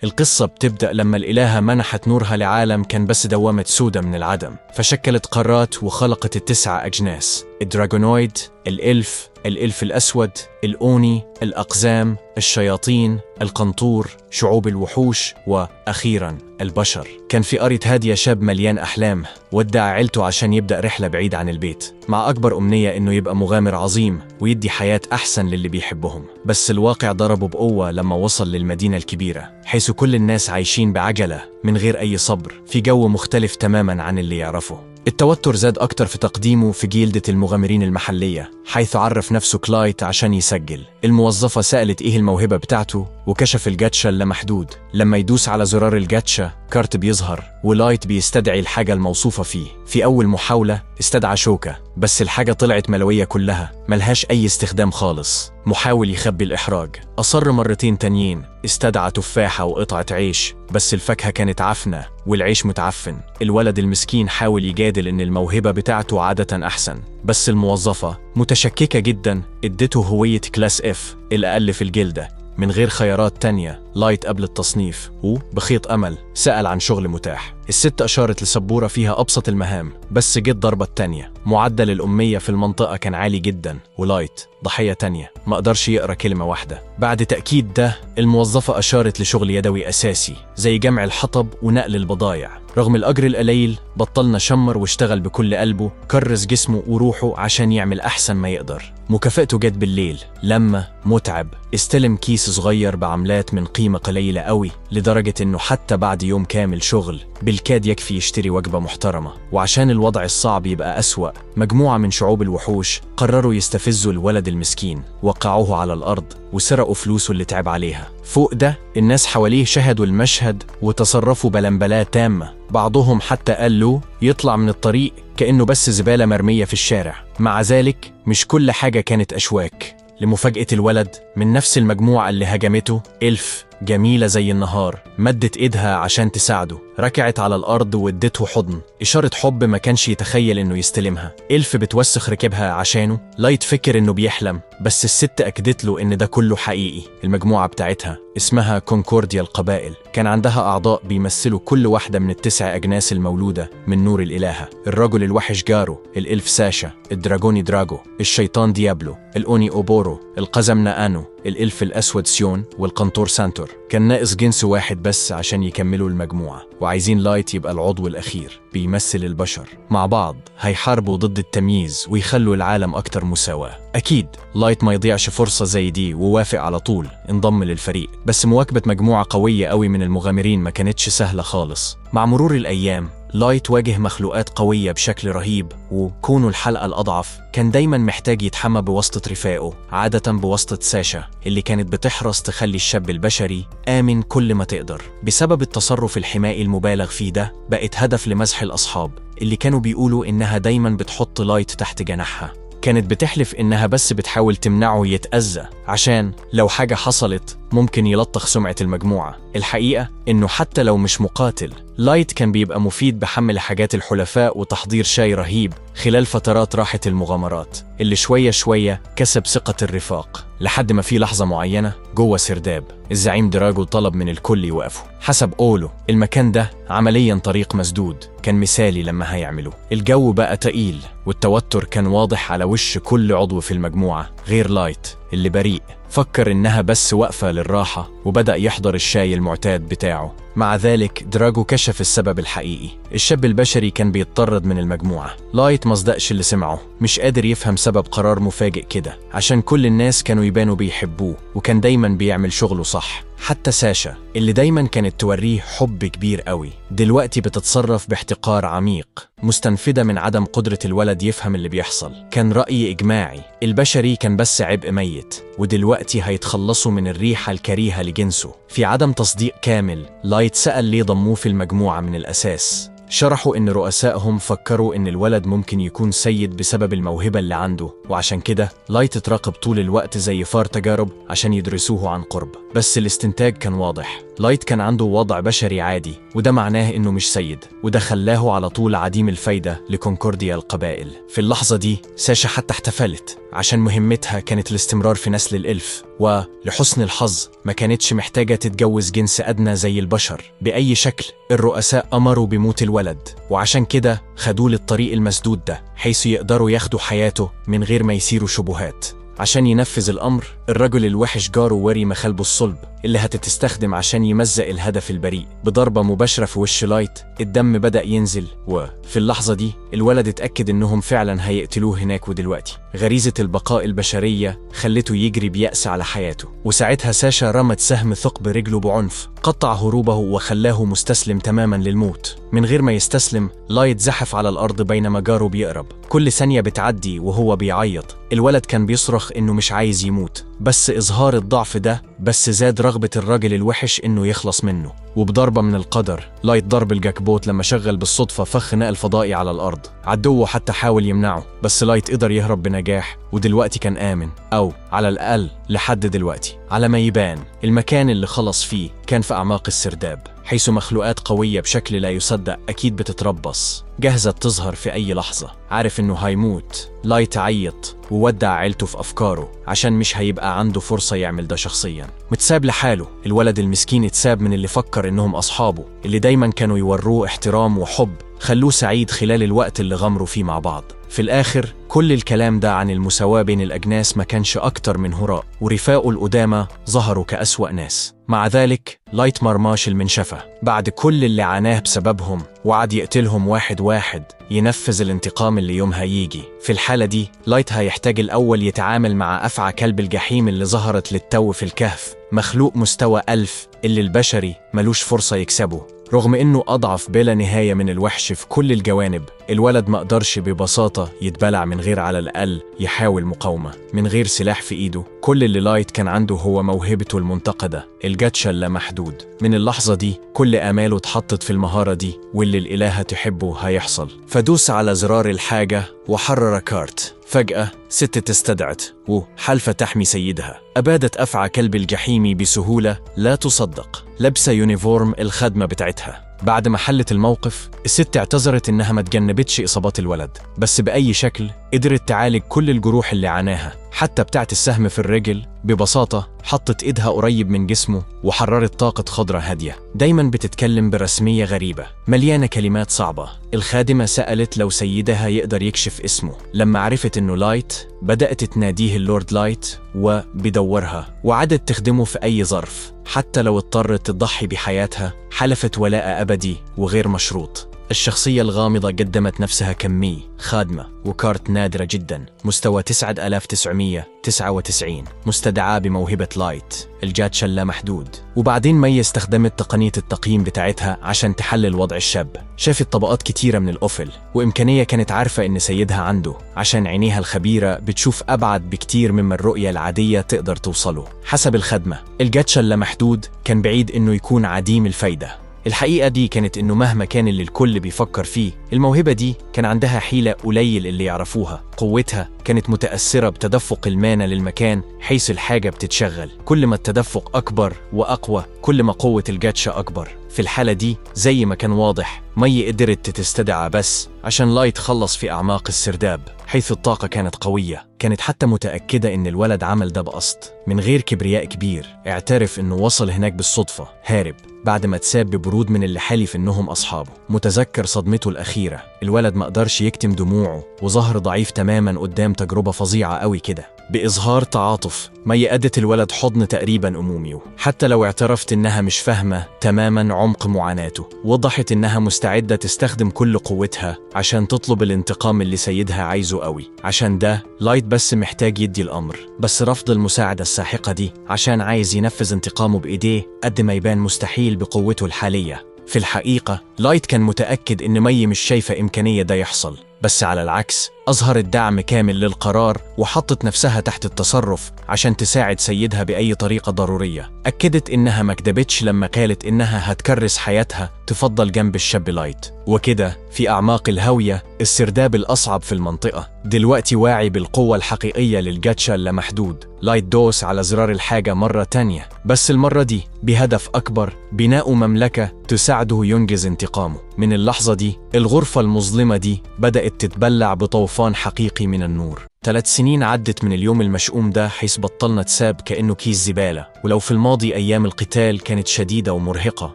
القصة بتبدأ لما الإلهة منحت نورها لعالم كان بس دوامة سودة من العدم، فشكلت قارات وخلقت التسعة أجناس: الدراجونويد، الإلف، الإلف الأسود، الأوني، الأقزام، الشياطين، القنطور، شعوب الوحوش، وأخيراً البشر. كان في قرية هادية شاب مليان أحلام، ودع عيلته عشان يبدأ رحلة بعيد عن البيت، مع أكبر أمنية إنه يبقى مغامر عظيم ويدي حياة أحسن للي بيحبهم. بس الواقع ضربه بقوة لما وصل للمدينة الكبيرة، حيث كل الناس عايشين بعجلة من غير أي صبر، في جو مختلف تماماً عن اللي يعرفه. التوتر زاد أكتر في تقديمه في جيلدة المغامرين المحلية، حيث عرف نفسه كلايت عشان يسجل. الموظفة سألت إيه الموهبة بتاعته، وكشف الجاتشا اللامحدود. لما يدوس على زرار الجاتشا كارت بيظهر، ولايت بيستدعي الحاجة الموصوفة فيه. في أول محاولة استدعى شوكة، بس الحاجة طلعت ملوية كلها، ملهاش أي استخدام خالص. محاول يخبي الإحراج، أصر مرتين تانيين، استدعى تفاحة وقطعة عيش، بس الفاكهة كانت عفنة والعيش متعفن. الولد المسكين حاول يجادل إن الموهبة بتاعته عادة أحسن، بس الموظفة متشككة جدا ادته هوية class F الأقل في الجلدة من غير خيارات تانية. لايت قبل التصنيف وبخيط أمل سأل عن شغل متاح. الست أشارت لسبورة فيها أبسط المهام، بس جت ضربة تانية. معدل الأمية في المنطقة كان عالي جدا، ولايت ضحية تانية ما قدرش يقرأ كلمة واحدة. بعد تأكيد ده، الموظفة أشارت لشغل يدوي أساسي زي جمع الحطب ونقل البضايع. رغم الأجر القليل بطلنا شمر واشتغل بكل قلبه، كرس جسمه وروحه عشان يعمل أحسن ما يقدر. مكافأته جت بالليل لما متعب استلم كيس صغير بعملات من قيمة قليلة قوي، لدرجة إنه حتى بعد يوم كامل شغل بالكاد يكفي يشتري وجبة محترمة. وعشان الوضع الصعب يبقى أسوأ، مجموعة من شعوب الوحوش قرروا يستفزوا الولد المسكين، وقعوه على الأرض وسرقوا فلوسه اللي تعب عليها. فوق ده الناس حواليه شهدوا المشهد وتصرفوا بلمبلاة تامة، بعضهم حتى قال له يطلع من الطريق كأنه بس زبالة مرمية في الشارع. مع ذلك مش كل حاجة كانت أشواك. لمفاجأة الولد، من نفس المجموعة اللي هجمته، إلف جميلة زي النهار مدت إيدها عشان تساعده، ركعت على الأرض وادته حضن، إشارة حب ما كانش يتخيل إنه يستلمها. إلف بتوسخ ركبها عشانه، لايت فكر إنه بيحلم، بس الست أكدت له إن ده كله حقيقي. المجموعة بتاعتها اسمها كونكورديا القبائل، كان عندها أعضاء بيمثلوا كل واحدة من التسع أجناس المولودة من نور الإلهة: الرجل الوحش جارو، الإلف ساشا، الدراجوني دراجو، الشيطان ديابلو، الأوني أوبورو، القزم ناانو، الإلف الأسود سيون، والقنطور سانتور. كان ناقص جنس واحد بس عشان يكملوا المجموعة، وعايزين لايت يبقى العضو الأخير بيمثل البشر. مع بعض هيحاربوا ضد التمييز ويخلوا العالم أكتر مساواة. أكيد لايت ما يضيعش فرصة زي دي، ووافق على طول، انضم للفريق. بس مواكبة مجموعة قوية قوي من المغامرين ما كانتش سهلة خالص. مع مرور الأيام لايت واجه مخلوقات قوية بشكل رهيب، وكونه الحلقة الأضعف كان دايما محتاج يتحمى بواسطة رفاقه، عادة بواسطة ساشا اللي كانت بتحرص تخلي الشاب البشري آمن كل ما تقدر. بسبب التصرف الحمائي المبالغ فيه ده بقت هدف لمزح الأصحاب اللي كانوا بيقولوا إنها دايما بتحط لايت تحت جناحها. كانت بتحلف إنها بس بتحاول تمنعه يتأذى، عشان لو حاجة حصلت ممكن يلطخ سمعة المجموعة. الحقيقة إنه حتى لو مش مقاتل، لايت كان بيبقى مفيد بحمل حاجات الحلفاء وتحضير شاي رهيب خلال فترات راحة المغامرات، اللي شوية شوية كسب ثقة الرفاق. لحد ما في لحظة معينة جوه سرداب، الزعيم دراجو طلب من الكل يوقفوا. حسب قوله المكان ده عمليا طريق مسدود، كان مثالي لما هيعملوه. الجو بقى تقيل والتوتر كان واضح على وش كل عضو في المجموعة غير لايت اللي بريء، فكر إنها بس وقفة للراحة وبدأ يحضر الشاي المعتاد بتاعه. مع ذلك دراجو كشف السبب الحقيقي، الشاب البشري كان بيتطرد من المجموعة. لايت مصدقش اللي سمعه، مش قادر يفهم سبب قرار مفاجئ كده، عشان كل الناس كانوا يبانوا بيحبوه وكان دايما بيعمل شغله صح. حتى ساشا اللي دايما كانت توريه حب كبير قوي، دلوقتي بتتصرف باحتقار عميق، مستنفدة من عدم قدرة الولد يفهم اللي بيحصل. كان رأي إجماعي، البشري كان بس عبء ميت، ودلوقتي هيتخلصوا من الريحة الكريهة لجنسه. في عدم تصديق كامل، لايت سأل ليه ضموه في المجموعة من الأساس. شرحوا إن رؤسائهم فكروا إن الولد ممكن يكون سيد بسبب الموهبة اللي عنده، وعشان كده لايت اتراقب طول الوقت زي فار تجارب عشان يدرسوه عن قرب. بس الاستنتاج كان واضح، لايت كان عنده وضع بشري عادي، وده معناه إنه مش سيد، وده خلاه على طول عديم الفايدة لكونكورديا القبائل. في اللحظة دي ساشا حتى احتفلت عشان مهمتها كانت الاستمرار في نسل الإلف، ولحسن الحظ ما كانتش محتاجة تتجوز جنس أدنى زي البشر. بأي شكل الرؤساء أمروا بموت الولد، وعشان كده خدوه للطريق المسدود ده حيث يقدروا ياخدوا حياته من غير ما يثيروا شبهات. عشان ينفذ الأمر، الرجل الوحش جاره وري مخالبه الصلب اللي هتتستخدم عشان يمزق الهدف البريء. بضربة مباشرة في وش لايت الدم بدأ ينزل، وفي اللحظة دي الولد اتأكد إنهم فعلا هيقتلوه هناك ودلوقتي. غريزة البقاء البشرية خلته يجري بيأس على حياته، وساعتها ساشا رمت سهم ثقب رجله بعنف قطع هروبه وخلاه مستسلم تماما للموت. من غير ما يستسلم، لايت زحف على الأرض بينما جاره بيقرب. كل ثانية بتعدي وهو بيعيط. الولد كان بيصرخ إنه مش عايز يموت، بس إظهار الضعف ده بس زاد رغبة الراجل الوحش إنه يخلص منه. وبضربة من القدر، لايت ضرب الجاكبوت لما شغل بالصدفة فخ نقل فضائي على الأرض. عدوه حتى حاول يمنعه، بس لايت قدر يهرب بنجاح، ودلوقتي كان آمن، أو على الأقل لحد دلوقتي. على ما يبان المكان اللي خلص فيه كان في أعماق السرداب، حيث مخلوقات قوية بشكل لا يصدق أكيد بتتربص، جاهزة تظهر في أي لحظة. عارف إنه هيموت، لايت عيط وودع عيلته في أفكاره عشان مش هيبقى عنده فرصة يعمل ده شخصيا. متساب لحاله، الولد المسكين اتساب من اللي فكر إنهم أصحابه، اللي دايما كانوا يوروه احترام وحب، خلوه سعيد خلال الوقت اللي غمروا فيه مع بعض. في الآخر كل الكلام ده عن المساواة بين الأجناس ما كانش أكتر من هراء، ورفاقه القدامى ظهروا كأسوأ ناس. مع ذلك لايت مرماش المنشفة بعد كل اللي عاناه بسببهم، وعد يقتلهم واحد واحد، ينفذ الانتقام اللي يومها يجي. في الحالة دي لايت هيحتاج الأول يتعامل مع أفعى كلب الجحيم اللي ظهرت للتو في الكهف، مخلوق مستوى 1000 اللي البشري ملوش فرصة يكسبه. رغم إنه أضعف بلا نهاية من الوحش في كل الجوانب، الولد ما قدرش ببساطة يتبلع من غير على الأقل يحاول مقاومة. من غير سلاح في إيده، كل اللي لايت كان عنده هو موهبته المنتقدة، الجاتشا اللامحدود. من اللحظة دي كل آماله اتحطت في المهارة دي، واللي الإلهة تحبه هيحصل. فدوس على زرار الحاجة وحرر كارت. فجأة ست استدعت وحلفة تحمي سيدها. أبادت أفعى كلب الجحيم بسهولة لا تصدق، لابسة uniform الخدمة بتاعتها. بعد ما حلت الموقف، الست اعتذرت إنها ما تجنبتش إصابات الولد، بس بأي شكل قدرت تعالج كل الجروح اللي عاناها، حتى بتاعت السهم في الرجل. ببساطة حطت إيدها قريب من جسمه وحررت طاقة خضرة هادية. دايما بتتكلم برسمية غريبة مليانة كلمات صعبة. الخادمة سألت لو سيدها يقدر يكشف اسمه. لما عرفت إنه لايت، بدأت تناديه اللورد لايت وبدورها، وعدت تخدمه في أي ظرف حتى لو اضطرت تضحي بحياتها. حلفت ولاء أبدي وغير مشروط. الشخصية الغامضة قدمت نفسها كمي خادمة وكارت نادرة جدا، مستوى 9999، مستدعاة بموهبة لايت الجاتشا اللامحدود. وبعدين مي استخدمت تقنية التقييم بتاعتها عشان تحلل وضع الشاب. شافت طبقات كتيرة من الأوفل، وإمكانية كانت عارفة إن سيدها عنده، عشان عينيها الخبيرة بتشوف أبعد بكتير مما الرؤية العادية تقدر توصله. حسب الخدمة، الجاتشا اللامحدود كان بعيد إنه يكون عديم الفايدة. الحقيقة دي كانت إنه مهما كان اللي الكل بيفكر فيه، الموهبة دي كان عندها حيلة قليل اللي يعرفوها. قوتها كانت متأثرة بتدفق المانا للمكان حيث الحاجة بتتشغل. كل ما التدفق أكبر وأقوى، كل ما قوة الجاتشا أكبر. في الحالة دي زي ما كان واضح، مي قدرت تستدعى بس عشان لايت خلص في أعماق السرداب حيث الطاقة كانت قوية. كانت حتى متأكدة إن الولد عمل ده بقصد، من غير كبرياء كبير. اعترف إنه وصل هناك بالصدفة، هارب بعد ما اتساب ببرود من اللي حلف إنهم أصحابه. متذكر صدمته الأخيرة، الولد ما قدرش يكتم دموعه وظهر ضعيف تماما قدام تجربة فظيعة قوي كده. بإظهار تعاطف، مي أدت الولد حضن تقريبا أمومي، حتى لو اعترفت إنها مش فاهمة تماما عمق معاناته. وضحت إنها مستعدة تستخدم كل قوتها عشان تطلب الانتقام اللي سيدها عايزه قوي. عشان ده لايت بس محتاج يدي الأمر، بس رفض المساعدة الساحقة دي عشان عايز ينفذ انتقامه بإيديه قد ما يبان مستحيل بقوته الحالية. في الحقيقة لايت كان متأكد إن مي مش شايفة إمكانية ده يحصل، بس على العكس أظهرت دعم كامل للقرار وحطت نفسها تحت التصرف عشان تساعد سيدها بأي طريقة ضرورية. أكدت إنها ما كدبتش لما قالت إنها هتكرس حياتها تفضل جنب الشاب لايت. وكده في أعماق الهاوية، السرداب الأصعب في المنطقة، دلوقتي واعي بالقوة الحقيقية للجاتشا اللامحدود. لايت دوس على زرار الحاجة مرة تانية، بس المرة دي بهدف أكبر، بناء مملكة تساعده ينجز انتقامه. من اللحظة دي الغرفة المظلمة دي بدأت تتبلع بطوفان حقيقي من النور. 3 سنين عدت من اليوم المشؤوم ده، حيث بطلنا تساب كأنه كيس زبالة. ولو في الماضي أيام القتال كانت شديدة ومرهقة،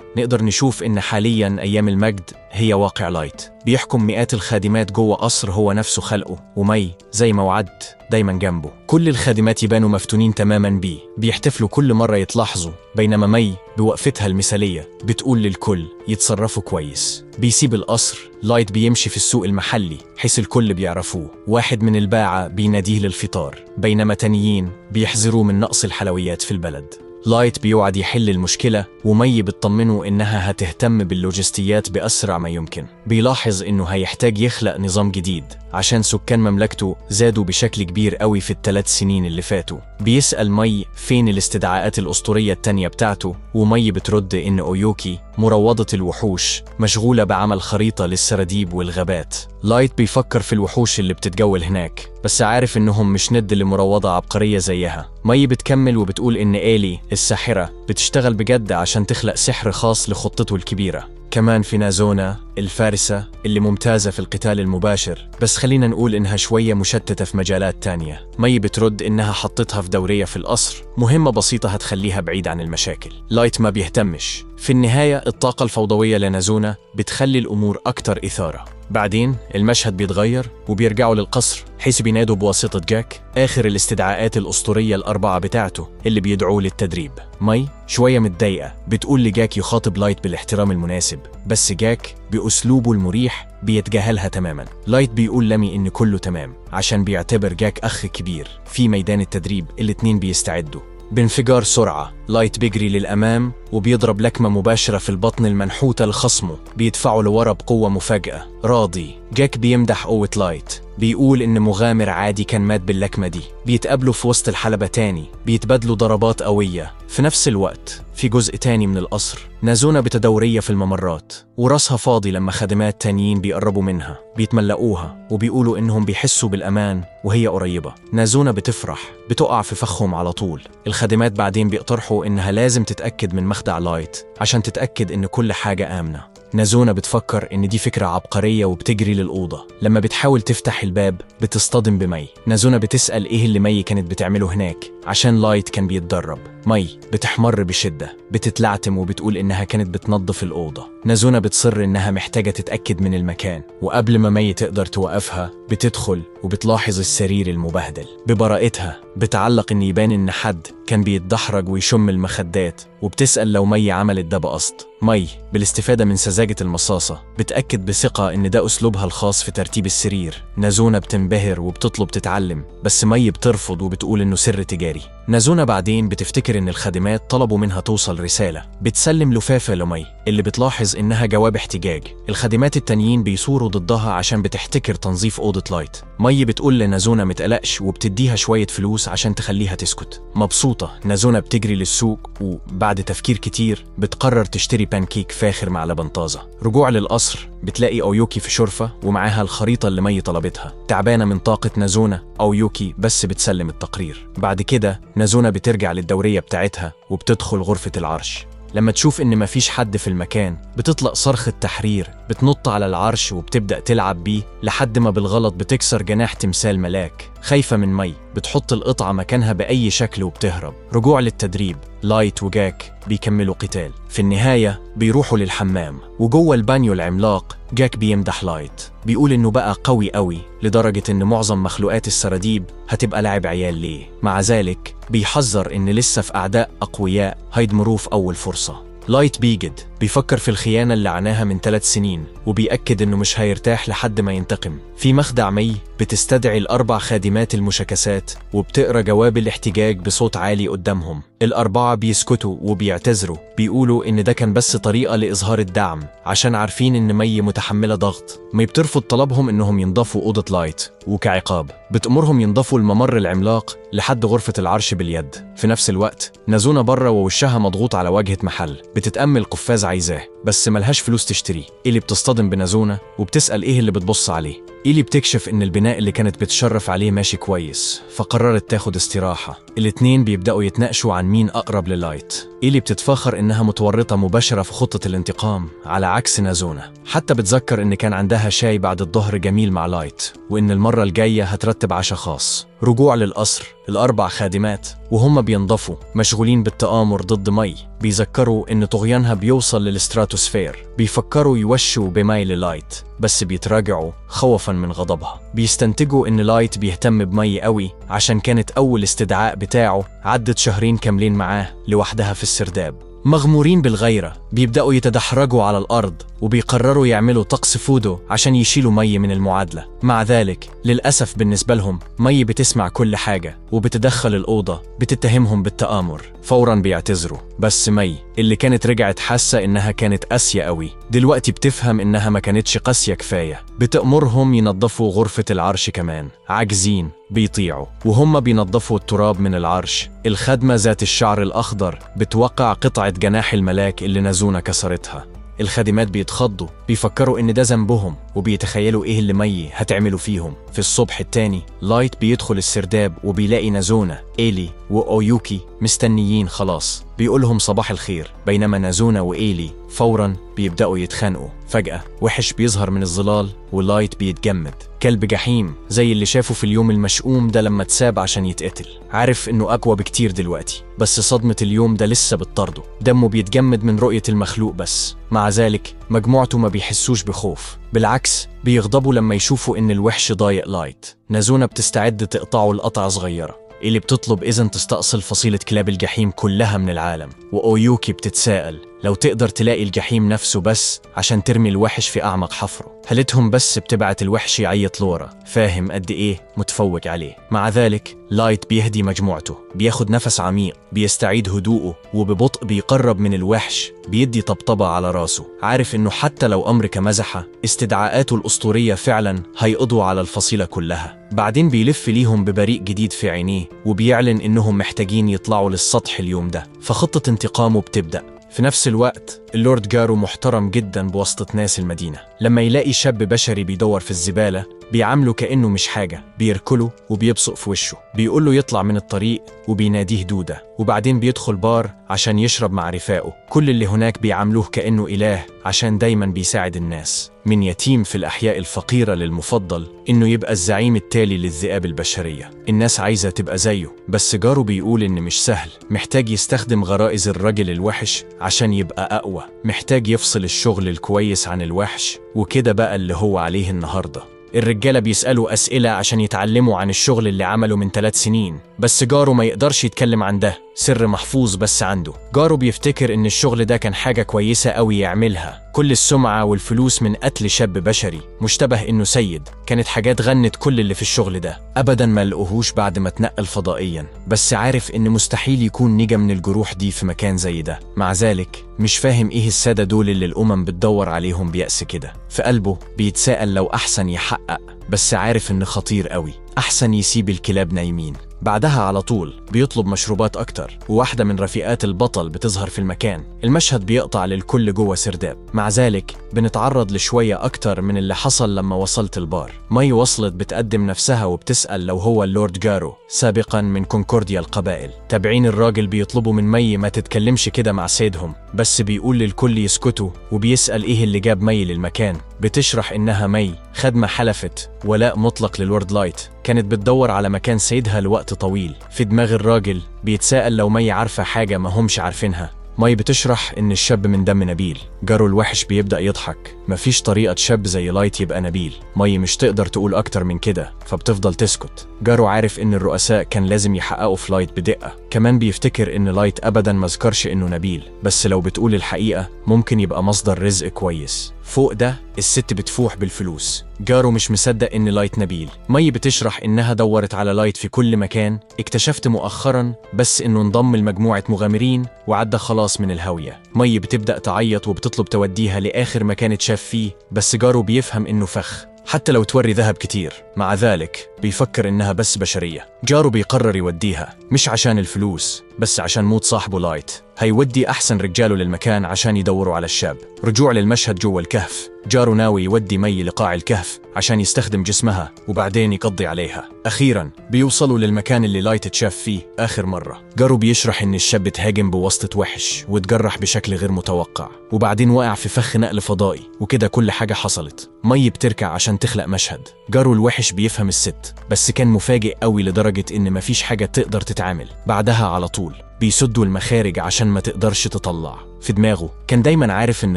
نقدر نشوف إن حالياً أيام المجد هي واقع لايت. بيحكم مئات الخادمات جوه قصر هو نفسه خلقه، ومي زي ما وعدت دايما جنبه. كل الخادمات يبانوا مفتونين تماما بيه، بيحتفلوا كل مرة يتلاحظوا، بينما مي بوقفتها المثالية بتقول للكل يتصرفوا كويس. بيسيب القصر، لايت بيمشي في السوق المحلي حيث الكل بيعرفوه. واحد من الباعة بيناديه للفطار، بينما تانيين بيحذروه من نقص الحلويات في البلد. لايت بيوعد يحل المشكلة، ومي بتطمنه إنها هتهتم باللوجستيات بأسرع ما يمكن. بيلاحظ إنه هيحتاج يخلق نظام جديد عشان سكان مملكته زادوا بشكل كبير قوي في ال3 سنين اللي فاتوا. بيسأل مي فين الاستدعاءات الأسطورية التانية بتاعته، ومي بترد إن أويوكي مروضة الوحوش مشغولة بعمل خريطة للسراديب والغابات. لايت بيفكر في الوحوش اللي بتتجول هناك، بس عارف إنهم مش ند لمروضة عبقرية زيها. مي بتكمل وبتقول إن إيلي الساحرة بتشتغل بجد عشان تخلق سحر خاص لخطته الكبيرة. كمان في نازونا الفارسة اللي ممتازة في القتال المباشر، بس خلينا نقول إنها شوية مشتتة في مجالات تانية. مي بترد إنها حطتها في دورية في القصر، مهمة بسيطة هتخليها بعيد عن المشاكل. لايت ما بيهتمش. في النهاية الطاقة الفوضوية لنازونا بتخلي الأمور أكتر إثارة. بعدين المشهد بيتغير وبيرجعوا للقصر، حيث بينادوا بواسطة جاك آخر الاستدعاءات الأسطورية ال4 بتاعته اللي بيدعوه للتدريب. مي شوية متضايقة، بتقول لجاك يخاطب لايت بالاحترام المناسب، بس جاك بأسلوبه المريح بيتجاهلها تماما. لايت بيقول لمي إن كله تمام عشان بيعتبر جاك أخ كبير. في ميدان التدريب الاتنين بيستعدوا. بانفجار سرعة لايت بيجري للأمام وبيضرب لكمة مباشرة في البطن المنحوتة لخصمه، بيدفعه لورا بقوة مفاجئة. راضي، جاك بيمدح قوة لايت، بيقول إن مغامر عادي كان مات باللكمة دي. بيتقابلوا في وسط الحلبة تاني، بيتبادلوا ضربات قوية. في نفس الوقت في جزء تاني من القصر، نازونا بتدورية في الممرات وراسها فاضي لما خادمات تانيين بيقربوا منها، بيتملقوها وبيقولوا إنهم بيحسوا بالأمان وهي قريبة. نازونا بتفرح، بتقع في فخهم على طول. الخادمات بعدين بيقترحوا إنها لازم تتأكد من مخدع لايت عشان تتأكد إن كل حاجة آمنة. نازونا بتفكر إن دي فكرة عبقرية وبتجري للأوضة. لما بتحاول تفتح الباب بتصطدم بمي. نازونا بتسأل إيه اللي مي كانت بتعمله هناك عشان لايت كان بيتدرب. مي بتحمر بشدة، بتتلعتم وبتقول إنها كانت بتنظف الأوضة. نازونا بتصر إنها محتاجة تتأكد من المكان، وقبل ما مي تقدر توقفها بتدخل وبتلاحظ السرير المبهدل. ببراءتها بتعلق إن يبان إن حد كان بيتدحرج ويشم المخدات، وبتسأل لو مي عملت ده بقصد. مي بالاستفادة من سذاجة المصاصة بتأكد بثقة إن ده أسلوبها الخاص في ترتيب السرير. نازونا بتنبهر وبتطلب تتعلم، بس مي بترفض وبتقول إنه سر تجاري. نازونا بعدين بتفتكر إن الخادمات طلبوا منها توصل رسالة، بتسلم لفافة لمي اللي بتلاحظ إنها جواب احتجاج. الخادمات التانيين بيثوروا ضدها عشان بتحتكر تنظيف أوضة لايت. مي بتقول لنازونا متقلقش وبتديها شوية فلوس عشان تخليها تسكت. مبسوطة نازونا بتجري للسوق، وبعد تفكير كتير بتقرر تشتري بانكيك فاخر مع لبن طازة. رجوع للقصر بتلاقي أويوكي في شرفة ومعاها الخريطة اللي مي طلبتها. تعبانة من طاقة نازونا، أويوكي بس بتسلم التقرير. بعد كده نازونا بترجع للدورية بتاعتها وبتدخل غرفة العرش. لما تشوف إن مفيش حد في المكان بتطلق صرخة تحرير، بتنط على العرش وبتبدأ تلعب بيه لحد ما بالغلط بتكسر جناح تمثال ملاك. خايفة من مي بتحط القطعة مكانها بأي شكل وبتهرب. رجوع للتدريب، لايت وجاك بيكملوا قتال. في النهاية بيروحوا للحمام، وجوه البانيو العملاق جاك بيمدح لايت، بيقول إنه بقى قوي قوي لدرجة إن معظم مخلوقات السراديب هتبقى لعب عيال ليه. مع ذلك بيحذر إن لسه في أعداء أقوياء هيدمروه في أول فرصة. لايت بيجد بيفكر في الخيانة اللي عناها من 3 سنين، وبيأكد إنه مش هيرتاح لحد ما ينتقم. في مخدع مي بتستدعي ال4 خادمات المشاكسات وبتقرأ جواب الاحتجاج بصوت عالي قدامهم. ال4 بيسكتوا وبيعتذروا، بيقولوا إن ده كان بس طريقة لإظهار الدعم عشان عارفين إن مي متحملة ضغط. مي بترفض طلبهم إنهم ينضفوا أوضة لايت، وكعقاب بتأمرهم ينضفوا الممر العملاق لحد غرفة العرش باليد. في نفس الوقت نازونا بره ووشها مضغوط على واجهة محل، بتتأمل قفاز عايزاه بس ملهاش فلوس تشتريه. إيلي بتصطدم بنازونا وبتسأل إيه اللي بتبص عليه. إيلي بتكشف إن البناء اللي كانت بتشرف عليه ماشي كويس، فقررت تاخد استراحة. الاتنين بيبدأوا يتناقشوا عن مين أقرب للايت. إيلي بتتفاخر إنها متورطة مباشرة في خطة الانتقام على عكس نازونا. حتى بتذكر إن كان عندها شاي بعد الظهر جميل مع لايت، وإن المرة الجاية هترتب عشاء خاص. رجوع للقصر، ال4 خادمات وهم بينضفوا مشغولين بالتآمر ضد مي، بيذكروا إن طغيانها بيوصل للستراتوسفير. بيفكروا يوشوا بمي للايت بس بيتراجعوا خوفا من غضبها. بيستنتجوا إن لايت بيهتم بمي قوي عشان كانت أول استدعاء بتاعه عدت شهرين كاملين معاه لوحدها في السرداب. مغمورين بالغيرة بيبدأوا يتدحرجوا على الأرض وبيقرروا يعملوا طقس فودو عشان يشيلوا مي من المعادلة. مع ذلك للأسف بالنسبة لهم مي بتسمع كل حاجة وبتدخل الأوضة، بتتهمهم بالتآمر. فورا بيعتذروا، بس مي اللي كانت رجعت حاسة إنها كانت قاسية قوي دلوقتي بتفهم إنها ما كانتش قاسية كفاية. بتأمرهم ينظفوا غرفة العرش كمان. عاجزين بيطيعوا، وهم بينظفوا التراب من العرش. الخادمة ذات الشعر الأخضر بتوقع قطعة جناح الملاك اللي نازونا كسرتها. الخادمات بيتخضوا، بيفكروا إن ده ذنبهم وبيتخيلوا إيه اللي مي هتعمله فيهم. في الصبح التاني لايت بيدخل السرداب وبيلاقي نازونا، إيلي وأويوكي مستنيين خلاص. بيقولهم صباح الخير، بينما نازونا وإيلي فورا بيبدأوا يتخانقوا. فجأة وحش بيظهر من الظلال ولايت بيتجمد. كلب جحيم زي اللي شافه في اليوم المشؤوم ده لما اتساب عشان يتقتل. عارف إنه أقوى بكتير دلوقتي، بس صدمة اليوم ده لسه بتطارده. دمه بيتجمد من رؤية المخلوق بس. مع ذلك مجموعته ما بيحسوش بخوف، بالعكس بيغضبوا لما يشوفوا إن الوحش ضايق لايت. نازونا بتستعد تقطعه لقطع صغيرة. اللي بتطلب إذن تستأصل فصيلة كلاب الجحيم كلها من العالم. وأويوكي بتتساءل لو تقدر تلاقي الجحيم نفسه بس عشان ترمي الوحش في أعمق حفره. هلتهم بس بتبعت الوحش يعيط لورا، فاهم قد إيه متفوق عليه. مع ذلك لايت بيهدي مجموعته، بياخد نفس عميق، بيستعيد هدوءه، وببطء بيقرب من الوحش، بيدي طبطبة على راسه. عارف إنه حتى لو أمر كمزحة، استدعاءاته الأسطورية فعلا هيقضوا على الفصيلة كلها. بعدين بيلف ليهم ببريق جديد في عينيه وبيعلن إنهم محتاجين يطلعوا للسطح اليوم ده، فخطة انتقامه بتبدأ. في نفس الوقت اللورد جارو محترم جدا بواسطة ناس المدينة. لما يلاقي شاب بشري بيدور في الزبالة بيعامله كأنه مش حاجة، بيركله وبيبصق في وشه، بيقوله يطلع من الطريق وبيناديه دودة. وبعدين بيدخل بار عشان يشرب مع رفاقه. كل اللي هناك بيعاملوه كأنه إله عشان دايما بيساعد الناس. من يتيم في الأحياء الفقيرة للمفضل إنه يبقى الزعيم التالي للذئاب البشرية. الناس عايزة تبقى زيه، بس جاره بيقول إن مش سهل، محتاج يستخدم غرائز الرجل الوحش عشان يبقى أقوى، محتاج يفصل الشغل الكويس عن الوحش، وكده بقى اللي هو عليه النهاردة. الرجالة بيسألوا أسئلة عشان يتعلموا عن الشغل اللي عمله من 3 سنين، بس جاره ما يقدرش يتكلم عن ده، سر محفوظ بس عنده. جاره بيفتكر إن الشغل ده كان حاجة كويسة قوي يعملها، كل السمعة والفلوس من قتل شاب بشري مشتبه إنه سيد، كانت حاجات غنت كل اللي في الشغل ده. أبداً ما لقوهوش بعد ما اتنقل فضائياً، بس عارف إن مستحيل يكون نجا من الجروح دي في مكان زي ده. مع ذلك مش فاهم إيه السادة دول اللي الأمم بتدور عليهم بيأس كده. في قلبه بيتساءل لو أحسن يحقق، بس عارف إن خطير قوي، أحسن يسيب الكلاب نايمين. بعدها على طول بيطلب مشروبات أكتر، وواحدة من رفيقات البطل بتظهر في المكان. المشهد بيقطع للكل جوه سرداب. مع ذلك بنتعرض لشوية أكتر من اللي حصل لما وصلت البار. مي وصلت بتقدم نفسها وبتسأل لو هو اللورد جارو سابقا من كونكورديا القبائل. تابعين الراجل بيطلبوا من مي ما تتكلمش كده مع سيدهم، بس بيقول للكل يسكتوا، وبيسأل إيه اللي جاب مي للمكان. بتشرح إنها مي خدمة حلفت ولاء مطلق للورد لايت، كانت بتدور على مكان سيدها لوقت طويل. في دماغ الراجل بيتساءل لو مي عارفة حاجة ما همش عارفينها. مي بتشرح إن الشاب من دم نبيل. جارو الوحش بيبدأ يضحك، مفيش طريقة شاب زي لايت يبقى نبيل. مي مش تقدر تقول أكتر من كده، فبتفضل تسكت. جارو عارف إن الرؤساء كان لازم يحققوا في لايت بدقة، كمان بيفتكر إن لايت أبداً ما ذكرش إنه نبيل، بس لو بتقول الحقيقة ممكن يبقى مصدر رزق كويس. فوق ده الست بتفوح بالفلوس. جارو مش مصدق إن لايت نبيل. مي بتشرح إنها دورت على لايت في كل مكان، اكتشفت مؤخراً بس إنه انضم لمجموعة مغامرين وعدى خلاص من الهاوية. مي بتبدأ تعيط وبتطلب توديها لآخر مكان اتشاف فيه، بس جارو بيفهم إنه فخ حتى لو توري ذهب كتير. مع ذلك بيفكر إنها بس بشرية. جارو بيقرر يوديها، مش عشان الفلوس، بس عشان موت صاحبه لايت. هيودي أحسن رجاله للمكان عشان يدوروا على الشاب. رجوع للمشهد جوه الكهف، جارو ناوي يودي مي لقاع الكهف عشان يستخدم جسمها وبعدين يقضي عليها. أخيراً بيوصلوا للمكان اللي لايت اتشاف فيه آخر مرة. جارو بيشرح إن الشاب اتهاجم بواسطة وحش واتجرح بشكل غير متوقع، وبعدين وقع في فخ نقل فضائي، وكده كل حاجة حصلت. مي بتركع عشان تخلق مشهد. جارو الوحش بيفهم الست، بس كان مفاجئ قوي لدرجة إن مفيش حاجة تقدر تتعامل. بعدها على طول بيسدوا المخارج عشان ما تقدرش تطلع. في دماغه كان دايما عارف إن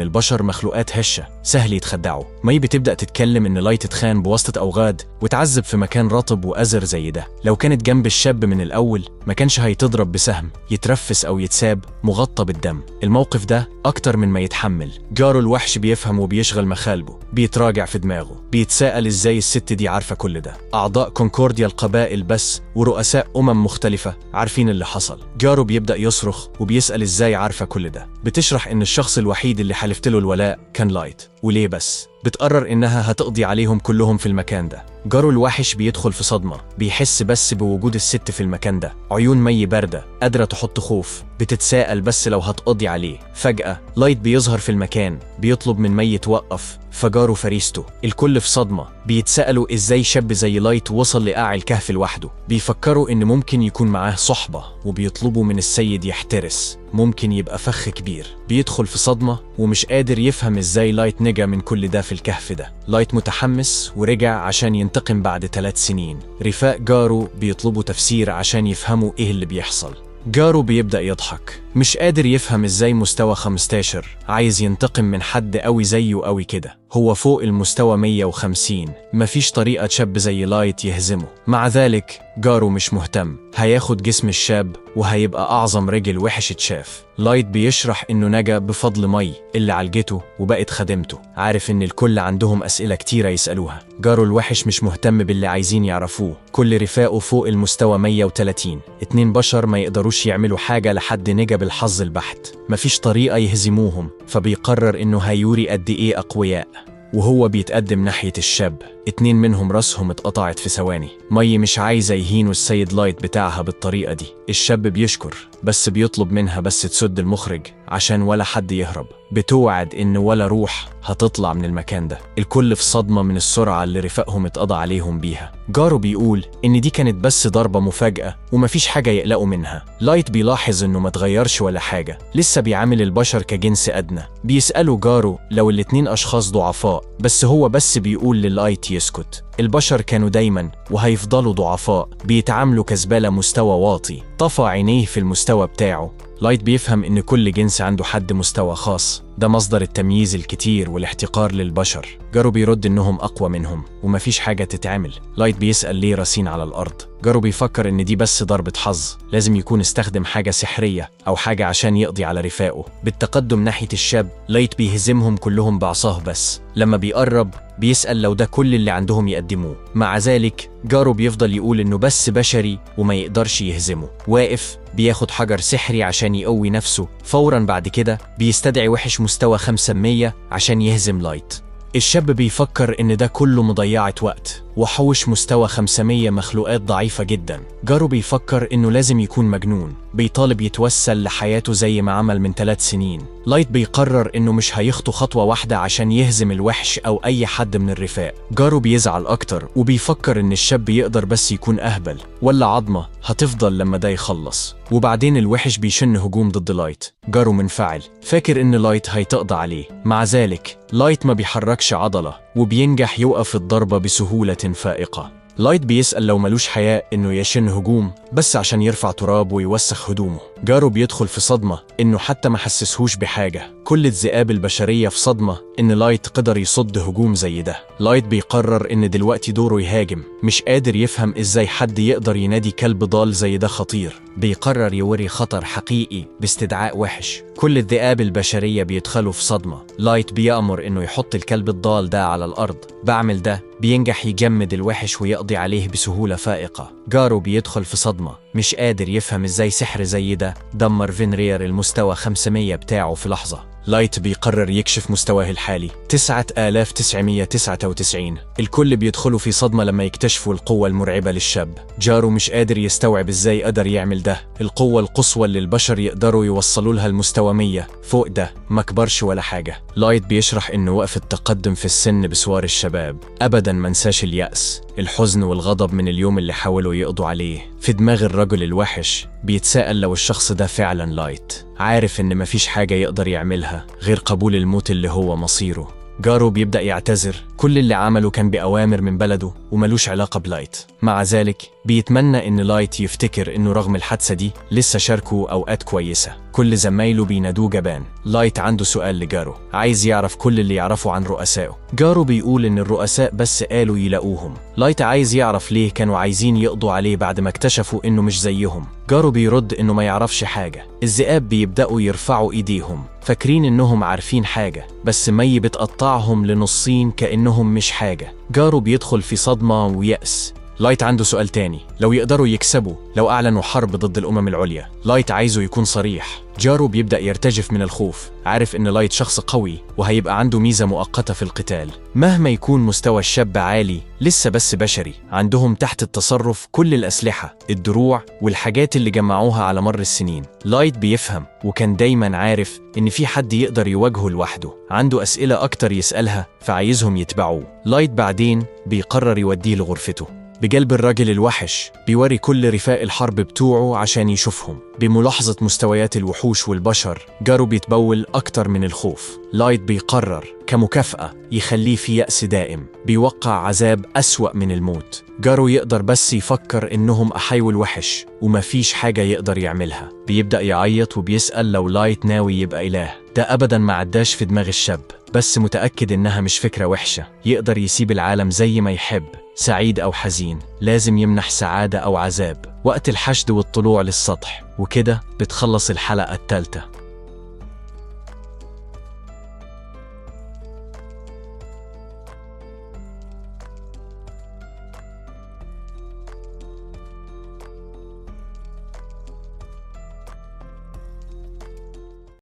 البشر مخلوقات هشة سهل يتخدعوا. مي بتبدأ تتكلم إن لايت اتخان بواسطة أوغاد وتعذب في مكان رطب وأزر زي ده. لو كانت جنب الشاب من الأول ما كانش هيتضرب بسهم، يترفس أو يتساب مغطى بالدم. الموقف ده أكتر من ما يتحمل. جارو الوحش بيفهم وبيشغل مخالبه، بيتراجع في دماغه، بيتساءل إزاي الست دي عارفة كل ده. أعضاء كونكورديا القبائل بس ورؤساء مختلفة عارفين اللي حصل. جارو بيبدأ يصرخ وبيسأل إزاي عارفة كل ده. بتشرح إن الشخص الوحيد اللي حلفت له الولاء كان لايت، وليه بس. بتقرر إنها هتقضي عليهم كلهم في المكان ده. جارو الوحش بيدخل في صدمة، بيحس بس بوجود الست في المكان ده. عيون مي باردة قادرة تحط خوف، بتتساءل بس لو هتقضي عليه. فجأة لايت بيظهر في المكان، بيطلب من مي توقف، فجارو فريسته. الكل في صدمة، بيتسألوا إزاي شاب زي لايت وصل لقاع الكهف لوحده. بيفكروا إن ممكن يكون معاه صحبة، وبيطلبوا من السيد يحترس، ممكن يبقى فخ كبير. بيدخل في صدمة ومش قادر يفهم إزاي لايت نجا من كل ده في الكهف ده. لايت متحمس ورجع عشان ينتقم بعد 3 سنين. رفاق جارو بيطلبوا تفسير عشان يفهموا إيه اللي بيحصل. جارو بيبدأ يضحك، مش قادر يفهم إزاي مستوى 15 عايز ينتقم من حد قوي زيه قوي كده. هو فوق المستوى 150، مفيش طريقة شاب زي لايت يهزمه. مع ذلك جارو مش مهتم، هياخد جسم الشاب وهيبقى أعظم رجل وحش اتشاف. لايت بيشرح إنه نجا بفضل مي اللي عالجته وبقت خدمته. عارف إن الكل عندهم أسئلة كتيرة يسألوها. جارو الوحش مش مهتم باللي عايزين يعرفوه. كل رفاقه فوق المستوى 130، 2 بشر ما يقدروش يعملوا حاجة لحد نجا بالحظ البحت. مفيش طريقة يهزموهم، فبيقرر إنه هيوري قد إيه أقوياء. وهو بيتقدم ناحية الشاب، 2 منهم راسهم اتقطعت في ثواني. مي مش عايزة يهينوا السيد لايت بتاعها بالطريقة دي. الشاب بيشكر، بس بيطلب منها بس تسد المخرج عشان ولا حد يهرب. بتوعد إن ولا روح هتطلع من المكان ده. الكل في صدمة من السرعة اللي رفاقهم اتقضى عليهم بيها. جارو بيقول إن دي كانت بس ضربة مفاجأة ومفيش حاجة يقلقوا منها. لايت بيلاحظ إنه ما تغيرش ولا حاجة، لسه بيعامل البشر كجنس أدنى. بيسألوا جارو لو الاتنين أشخاص ضعفاء، بس هو بس بيقول للايت يسكت. البشر كانوا دايما وهيفضلوا ضعفاء، بيتعاملوا كزبالة مستوى واطي. طفى عينيه في المستوى بتاعه. لايت بيفهم إن كل جنس عنده حد مستوى خاص، ده مصدر التمييز الكتير والاحتقار للبشر. جارو بيرد إنهم أقوى منهم ومفيش حاجة تتعمل. لايت بيسأل ليه راسين على الأرض. جارو بيفكر إن دي بس ضربة حظ، لازم يكون استخدم حاجة سحرية أو حاجة عشان يقضي على رفاقه. بالتقدم ناحية الشاب، لايت بيهزمهم كلهم بعصاه بس. لما بيقرب بيسأل لو ده كل اللي عندهم يقدموه. مع ذلك جارو بيفضل يقول إنه بس بشري وما يقدرش يهزمه. واقف بياخد حجر سحري عشان يقوي نفسه. فورا بعد كده بيستدعي وحش مستوى 500 عشان يهزم لايت. الشاب بيفكر إن ده كله مضيعة وقت، وحوش مستوى 500 مخلوقات ضعيفة جدا. جارو بيفكر إنه لازم يكون مجنون، بيطالب يتوسل لحياته زي ما عمل من 3 سنين. لايت بيقرر إنه مش هيخطو خطوة واحدة عشان يهزم الوحش أو أي حد من الرفاق. جارو بيزعل أكتر وبيفكر إن الشاب يقدر بس يكون أهبل ولا عظمة هتفضل لما ده يخلص. وبعدين الوحش بيشن هجوم ضد لايت. جارو منفعل، فاكر إن لايت هيتقضى عليه. مع ذلك لايت ما بيحركش عضلة وبينجح يوقف الضربة بسهولة فائقة. لايت بيسأل لو ملوش حياء إنه يشن هجوم بس عشان يرفع تراب ويوسخ هدومه. جارو بيدخل في صدمة إنه حتى ما حسسهوش بحاجة. كل الذئاب البشرية في صدمة إن لايت قدر يصد هجوم زي ده. لايت بيقرر إن دلوقتي دوره يهاجم، مش قادر يفهم إزاي حد يقدر ينادي كلب ضال زي ده خطير. بيقرر يوري خطر حقيقي باستدعاء وحش. كل الذئاب البشرية بيدخلوا في صدمة. لايت بيأمر إنه يحط الكلب الضال ده على الأرض. بعمل ده بينجح يجمد الوحش ويقضي عليه بسهولة فائقة. جارو بيدخل في صدمة، مش قادر يفهم إزاي سحر زي ده دمر فينرير المستوى 500 بتاعه في لحظة. لايت بيقرر يكشف مستواه الحالي 9999. الكل بيدخلوا في صدمة لما يكتشفوا القوة المرعبة للشاب. جارو مش قادر يستوعب ازاي قدر يعمل ده. القوة القصوى اللي البشر يقدروا يوصلوا لها المستوى 100 فوق ده ما كبرش ولا حاجة. لايت بيشرح انه وقف التقدم في السن بسوار الشباب. ابدا ما نساش اليأس، الحزن والغضب من اليوم اللي حاولوا يقضوا عليه. في دماغ الرجل الوحش بيتساءل لو الشخص ده فعلا لايت. عارف ان مفيش حاجة يقدر يعملها غير قبول الموت اللي هو مصيره. جارو بيبدأ يعتذر، كل اللي عمله كان بأوامر من بلده وملوش علاقة بلايت. مع ذلك بيتمنى إن لايت يفتكر إنه رغم الحادثة دي لسه شاركه أوقات كويسة. كل زمايله بينادوه جبان. لايت عنده سؤال لجارو، عايز يعرف كل اللي يعرفه عن رؤسائه. جارو بيقول إن الرؤساء بس قالوا يلاقوهم. لايت عايز يعرف ليه كانوا عايزين يقضوا عليه بعد ما اكتشفوا إنه مش زيهم. جارو بيرد إنه ما يعرفش حاجة. الذئاب بيبدأوا يرفعوا إيديهم، فاكرين إنهم عارفين حاجة، بس مي بتقطعهم لنصين كأنهم مش حاجة. جارو بيدخل في صدمة ويأس. لايت عنده سؤال تاني، لو يقدروا يكسبوا لو أعلنوا حرب ضد الأمم العليا. لايت عايزه يكون صريح. جارو بيبدأ يرتجف من الخوف، عارف إن لايت شخص قوي وهيبقى عنده ميزة مؤقتة في القتال. مهما يكون مستوى الشاب عالي لسه بس بشري، عندهم تحت التصرف كل الأسلحة، الدروع والحاجات اللي جمعوها على مر السنين. لايت بيفهم وكان دايما عارف إن في حد يقدر يواجهه لوحده، عنده أسئلة أكتر يسألها فعايزهم يتبعوه. لايت بعدين بيقرر يوديه لغرفته. بجلب الراجل الوحش بيوري كل رفاق الحرب بتوعه عشان يشوفهم. بملاحظة مستويات الوحوش والبشر جارو بيتبول أكتر من الخوف. لايت بيقرر كمكافأة يخليه في يأس دائم، بيوقع عذاب أسوأ من الموت. جارو يقدر بس يفكر إنهم أحيوا الوحش ومفيش حاجة يقدر يعملها. بيبدأ يعيط وبيسأل لو لايت ناوي يبقى إله. ده أبدا ما عداش في دماغ الشاب، بس متأكد إنها مش فكرة وحشة. يقدر يسيب العالم زي ما يحب، سعيد أو حزين، لازم يمنح سعادة أو عذاب وقت الحشد والطلوع للسطح. وكده بتخلص الحلقة الثالثة.